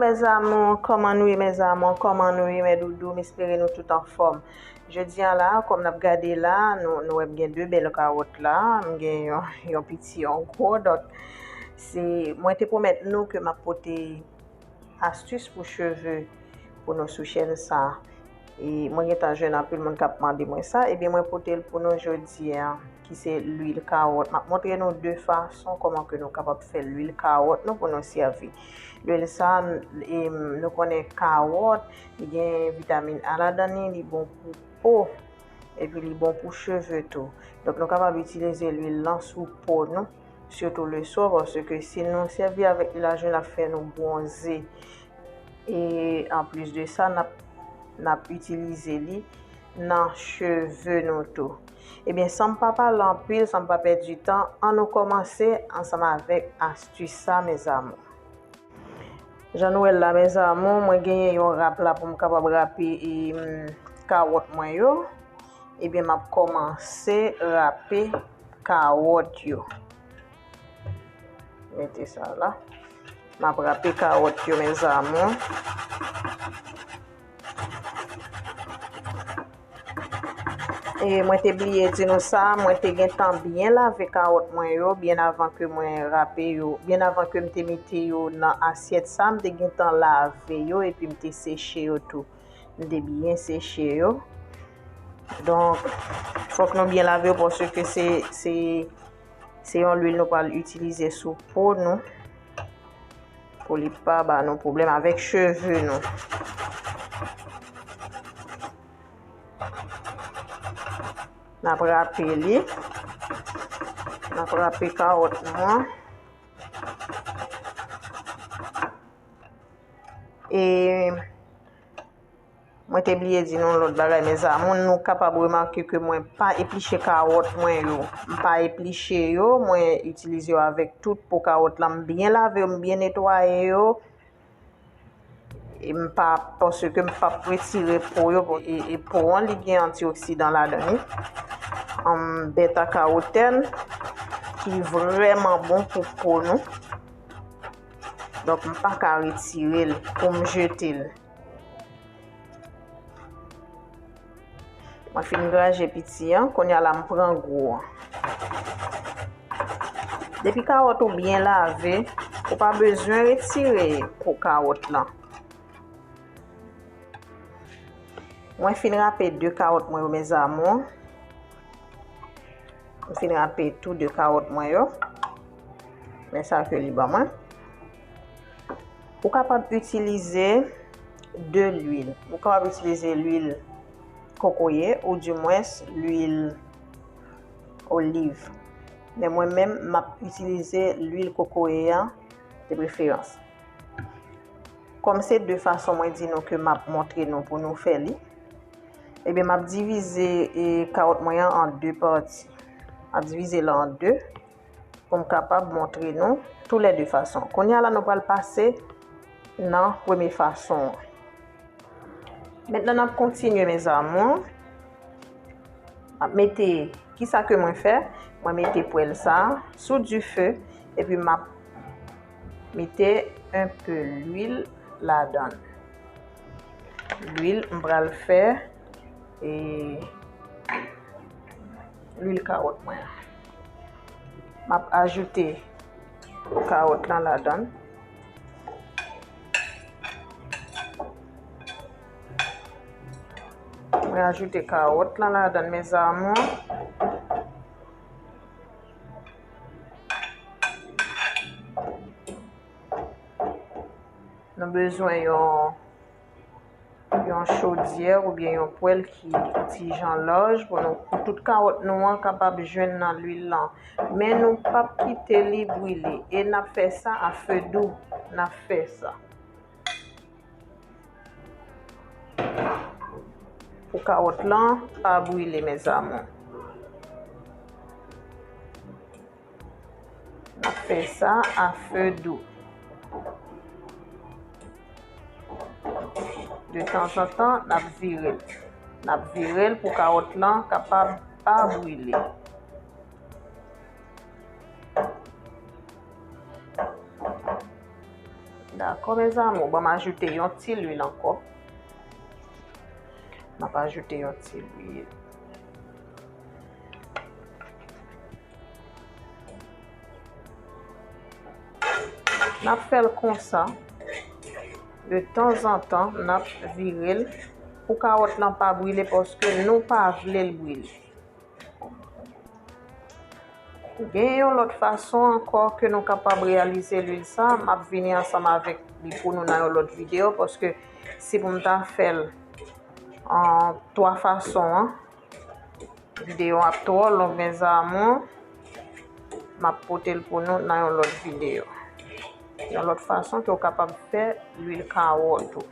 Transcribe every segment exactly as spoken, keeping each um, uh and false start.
Mes amours, kòman nou ye, mes amours? Kòman nou ye, mes doudous? M espere nou tout anfòm. Jodi a la, kòm n ap gade la, nou, nou wè m gen de bèl kawòt la, m gen yon, yon piti, yon gwo, donk, se, mwen te pwomèt nou ke m ap pote astis pou cheve pou nou sou chèn sa. E mwen gentan jwenn anpil moun k ap mande mwen sa, ebyen mwen pote l pou nou jodi a, ki se lwil kawòt. M ap montre nou de fason kòman ke nou kapab fè lwil kawòt nou pou nou sèvi. Lwil sa, e, nou konnen kawòt, li gen vitamin A ladan li, li bon pou po, epi li bon pou cheve tou. Donk nou kapab itilize lwil lan sou po nou, sitou leswa, paske si nou sèvi avèk li lajounen, l ap fè nou bwonze. E anplis de sa, n ap, n ap itilize li nan cheve nou tou. Ebyen, san m pa pale anpil, san m pa pèdi tan, ann nou kòmanse ansanm avèk astis sa, mes amours. Jan nou wè l la, mes amours, mwen genyen yon rap la pou m kapab rape, e, m, kawòt mwen yo. Ebyen, m ap kòmanse rape kawòt yo. Mete sa la. M ap rape kawòt yo, mes amours. E mwen te bliye di nou sa, mwen te gentan byen lave kawòt mwen yo, byen avan ke mwen rape yo, byen avan ke m te mete yo nan asyèt sa, m te gentan lave yo, epi m te seche yo tou. M te byen seche yo. Donk, fòk nou byen lave yo, paske se, se, se yon lwil nou pral itilize sou po nou, pou li pa ba nou pwoblèm avèk cheve nou. N ap rape li. N ap rape kawòt nou an. E mwen te bliye di nou lòt bagay, mes amours. Nou kapab remake ke mwen pa epliche kawòt mwen yo. M pa epliche yo, mwen itilize yo avèk tout po kawòt la. M byen lave yo, m byen netwaye yo. E m pa, paske m p ap retire po yo, e, e po an, li gen antioksidan ladan li. Ann, beta carotène, ki vrèman bon pou po nou. Donk, m pa ka retire l pou m jete l. Mwen fin graje piti an, kounye a la m pran gwo an. Depi kawòt ou byen lave, ou pa bezwen retire po kawòt lan. Mwen fin rape de kawòt mwen yo, mes amours. Mwen fin rape tou de kawòt mwen yo. Men sa ke li ban mwen. Ou kapab itilize de lwil. Ou kapab itilize lwil kokoye ou dimwens lwil oliv. Men mwen menm, m ap itilize lwil kokoye a de preferans. Kòm se de fason mwen di nou ke m ap montre nou pou nou fè li, ebyen, m ap divize, e, kawòt mwen an an de pati. M ap divize l an de pou m kapab montre nou tou lè de fason. Kounye a la, nou pral pase nan premye fason an. Mentnan, n ap kontinye, mes amours. M ap mete, kisa ke mwen fè? Mwen mete pwèl sa a sou dife, epi m ap mete un peu lwil ladan l. Lwil, m pral fè, e, lwil kawòt mwen an. M ap ajoute kawòt lan ladan l. Mwen ajoute kawòt lan ladan l, mes amours. Nou bezwen yon, yon chodyè oubyen yon pwèl ki ti jan laj pou nou, pou tout kawòt nou an kapab jwenn nan lwil lan. Men nou p ap kite li brile. E n ap fè sa a fe dou. N ap fè sa. Pou kawòt lan pa brile, mes amours. N ap fè sa a fe dou. De tanzantan, n ap vire l. N ap vire l pou kawòt lan kapab pa brile. Dakò. Ankò, mes amours, ban m ajoute yon ti lwil ankò. M ap ajoute yon ti lwil. N ap fè l konsa. De tanzantan, n ap vire l pou kawòt lan pa brile, paske nou pa vle l brile. Gen yon lòt fason ankò ke nou kapab reyalize lwil sa. M ap vini ansanm avèk li pou nou nan yon lòt videyo, paske si pou m ta fè l an twa fason an, videyo ap twò long, mes amours. M ap pote l pou nou nan yon lòt videyo. Yon lòt fason ke w kapab fè lwil kawòt ou.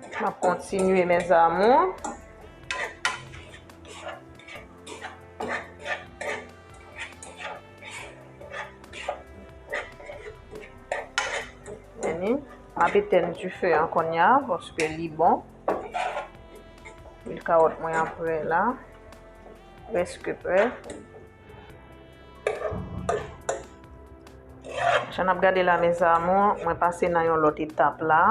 M ap kontinye, mes amours. Vini, m ap etèn dife an kounye a, paske li bon. Lwil kawòt mwen an prè la. Prèske prè. Jan n ap gade la, mes amours, mwen pase nan yon lòt etap la.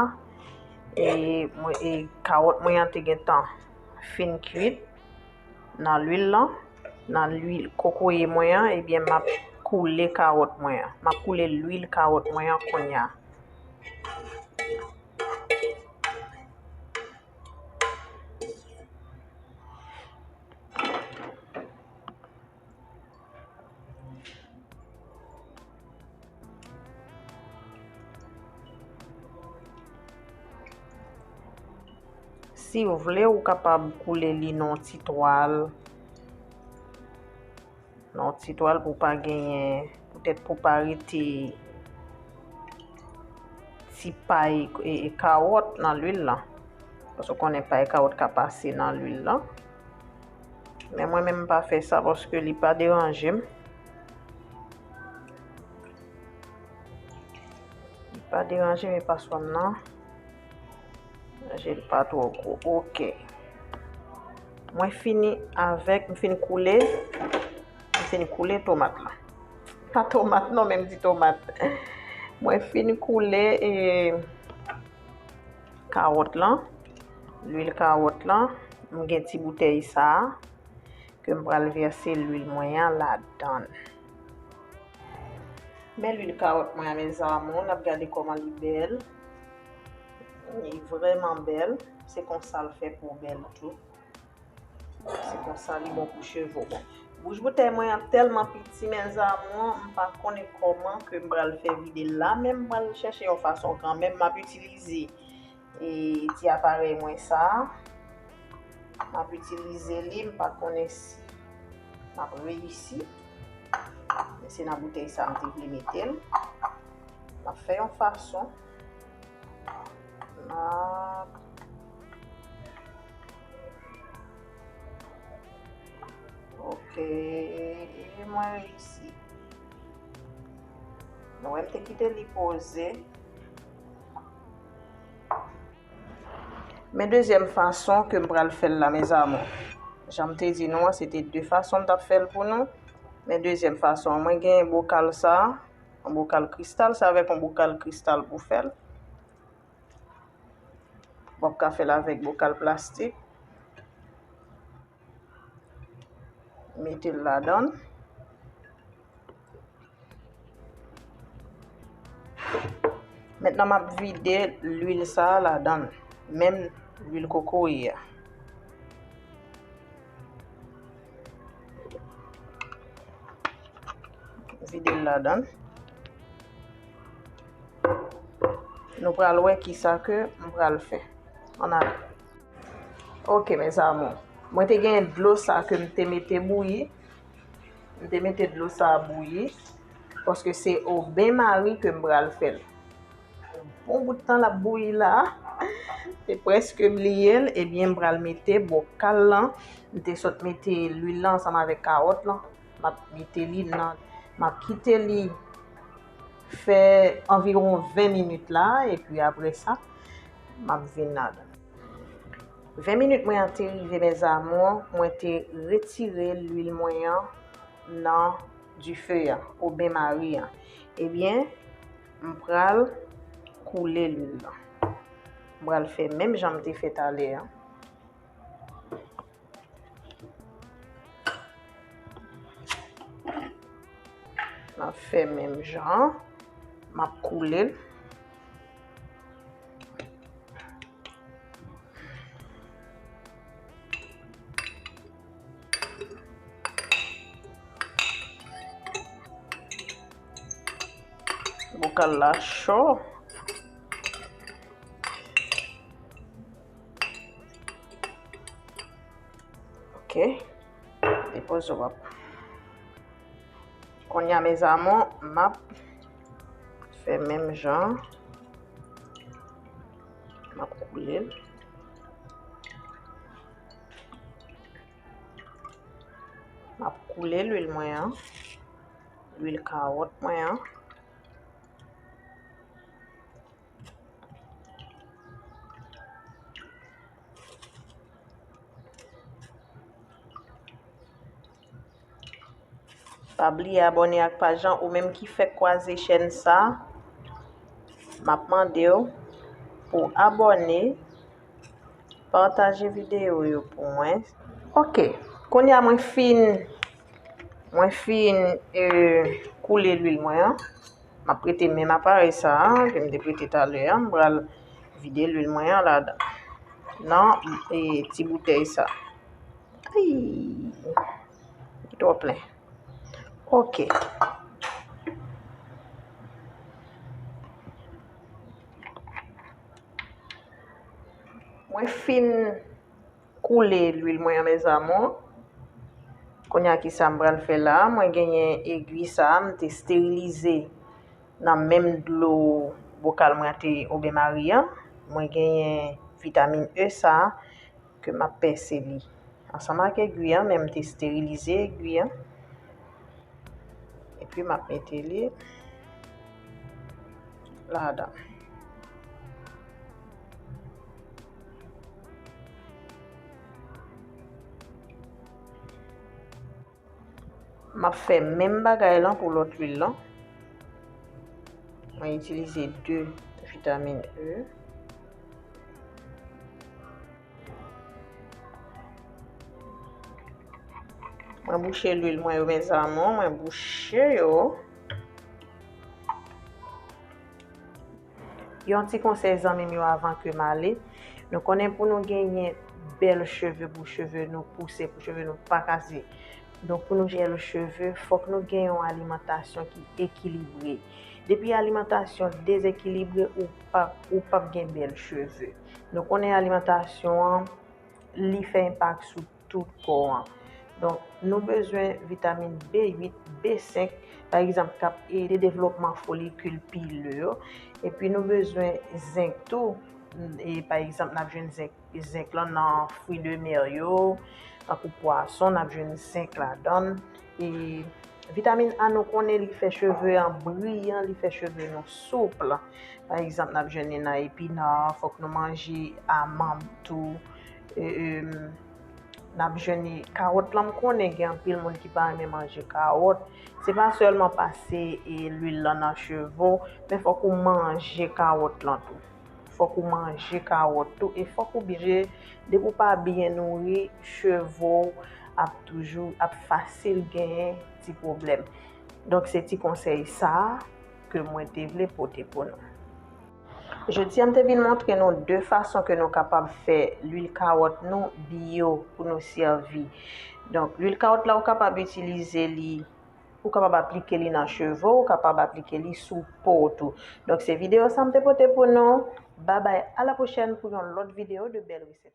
E, mwen, e kawòt mwen an te gentan fin kuit nan lwil lan, nan lwil kokoye mwen an, ebyen, m ap koule kawòt mwen an. M ap koule lwil kawòt mwen an kounye a. Si w vle, ou kapab koule li nan yon ti twal. Nan yon ti twal pou pa genyen, poutèt pou pa rete ti pay e, e kawòt nan lwil lan. Paske w konnen pay kawòt ka pase nan lwil lan. Men mwen menm m pa fè sa paske li pa deranje m. Li pa deranje m e paswa m nan. Je l pa twò gwo. Ok. Mwen fini avèk, m fin koule, m fin koule tomat lan. Pa tomat non, men m di tomat. Mwen fin koule, e, kawòt lan, lwil kawòt lan. M gen ti boutèy sa a ke m pral vèse lwil mwen an ladan l. Men lwil kawòt mwen an, mes amours, n ap gade kòman li bèl. Li vrèman bèl. Se konsa l fè pou bèl tou. Se konsa li bon pou cheve w. Bon, bouch boutèy mwen an tèlman piti, mes amours, m pa konnen kòman ke m pral fè vide l la, men m pral chèche yon fason kanmenm. M ap itilize e ti aparèy mwen sa a. M ap itilize li, m pa konnen si m ap reyisi. Men se nan boutèy sa a m te vle mete l. M ap fè yon fason. M ap, ok, e mwen reyisi. Nou wè m te kite li poze. Men dezyèm fason ke m pral fè l la, mes amours. Jan m te di nou an, se te de fason m t ap fè l pou nou. Men dezyèm fason an, mwen gen bokal sa, yon bokal kristal, se avèk yon bokal kristal pou fè l. W ap ka fè l avèk bokal plastik. Mete l ladan l. Mentnan, m ap vide lwil sa a ladan l, menm lwil kokoye a. Vide l ladan l. Nou pral wè kisa ke m pral fè. Ann ale. Ok, mes amours. Mwen te gen dlo sa ke m te mete bouyi. M te mete dlo sa a bouyi. Paske se o ben mari ke m pral fè l. Bon bout tan l ap bouyi la. Te prèske bliye l. Ebyen, m pral mete bokal lan. M te sot mete lwil lan ansanm avèk kawòt lan. M ap mete li nan, m ap kite li fè anviwon ven minit la, epi apre sa, m ap vin ladan. Ven minit mwen an te rive, mes amours, mwen te retire lwil mwen an nan dife a, o ben mari an. Ebyen, m pral koule lwil lan. M pral fè menm jan m te fè talè a. M ap fè menm jan an. M ap koule l. Bokal la cho. Ok. Depoze w ap. Kounye a, mes amours, m ap fè menm jan. M ap koule l. M ap koule lwil mwen an. Lwil kawòt mwen an. Pa bliye abòne ak paj lan, ou menm ki fèk kwaze chèn sa, m ap mande w pou w abòne, pataje videyo yo pou mwen. Ok, kounye a mwen fin, mwen fin, eh, koule lwil mwen an. M ap prete menm aparèy sa a ke m te prete talè a. M pral vide lwil mwen an ladan, nan, e, ti boutèy sa. Ay, li twò plen. Ok. Mwen fin koule lwil mwen an, mes amours. Kounye a, ki sa m pral fè la? Mwen genyen egwi sa a, m te esterilize nan menm dlo bokal mwen an te, oubyen mari an. Mwen genyen vitamin E sa a, ke m ap pèse li ansanm ak egwi an, men m te esterilize egwi an. Epi m ap mete li ladan. M ap fè menm bagay lan pou lòt lwil lan. Mwen itilize de vitamin E. Mwen bouche lwil mwen yo, mes amours, mwen bouche yo. Yon ti konsèy, zanmi m yo, avan ke m ale. Nou konnen pou nou genyen bèl cheve, pou cheve nou pouse, pou cheve nou pa kase. Donk, pou nou genyen bèl cheve, fòk nou gen yon alimantasyon ki ekilibre. Depi alimantasyon dezekilibre, ou p ap, ou p ap gen bèl cheve. Nou konnen alimantasyon an, li fè enpak sou tout kò an. Donk, nou bezwen vitamin B uit, B senk, pa egzanp, k ap ede devlopman folikil pilè yo. Epi nou bezwen zenk tou. E, pa egzanp, n ap jwenn zenk, zenk lan nan fwi de mè yo, tankou pwason, n ap jwenn zenk ladan l. E vitamin A, nou konnen li fè cheve an briyan, li fè cheve nou soup. Pa egzanp, n ap jwenn li nan epina, fòk nou manje amanm tou. E, e, n ap jwenn li, kawòt lan, m konnen gen anpil moun ki pa renmen manje kawòt. Se pa sèlman pase, e, lwil lan nan cheve w, men fòk ou manje kawòt lan tou. Fòk ou manje kawòt tou, e fòk ou byen, depi w pa byen nouri, cheve w ap toujou, ap fasil genyen ti pwoblèm. Donk, se ti konsèy sa a ke mwen te vle pote pou nou. Jodi a, m te vin montre nou de fason ke nou kapab fè lwil kawòt nou biyo pou nou sèvi. Donk, lwil kawòt la, ou kapab itilize li, ou kapab aplike li nan cheve w, ou kapab aplike li sou po w tou. Donk, se videyo sa a m te pote pou nou. Babay, a la pwochèn pou yon lòt videyo de bèl resèt.